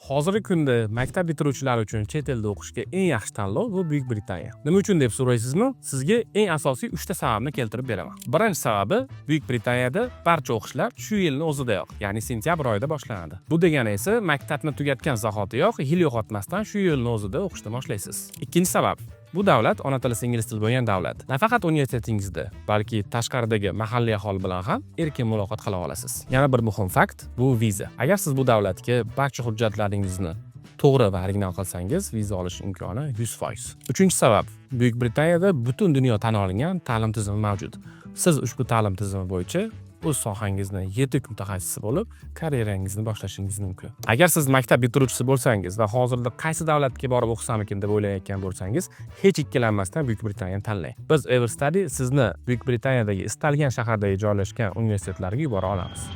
Hozirgi kunda maktab bitiruvchilari uchun chet elda o'qishga eng yaxshi tanlov bu Buyuk Britaniya. Nima uchun deb so'raysizmi? Sizga eng asosiy 3 ta sababni keltirib beraman. Birinchi sababi, Buyuk Britaniyada barcha o'qishlar shu yilni o'zidayoq, ya'ni sentyabr oyida boshlanadi. Bu degani esa maktabni tugatgan zahotiyoq yil yo'qotmasdan shu yilni o'zida o'qishni boshlaysiz. Ikkinchi sabab, bu davlat ona tili ingliz tili bo'lgan davlat. Nafaqat universitetingizda, balki tashqaridagi mahalliy aholi bilan ham erkin muloqot qila olasiz. Yana bir muhim fakt bu viza. Agar siz bu davlatga barcha hujjatlaringizni to'g'ri va original qilsangiz, viza olish imkoni 100%. Uchinchi sabab, Buyuk Britaniyada butun dunyo tan olingan ta'lim tizimi mavjud. Siz ushbu ta'lim tizimi bo'yicha o'z sohangizni yetuk mutaxassisi bo'lib, karyerangizni boshlashingiz mumkin. Agar siz maktab bitiruvchisi bo'lsangiz va hozirda qaysi davlatga borib o'qisamikin deb o'ylayotgan bo'lsangiz, hech ikkilanmasdan Buyuk Britaniyani tanlang. Biz Everstudy sizni Buyuk Britaniyadagi istalgan shahardagi joylashgan universitetlarga yubora olamiz.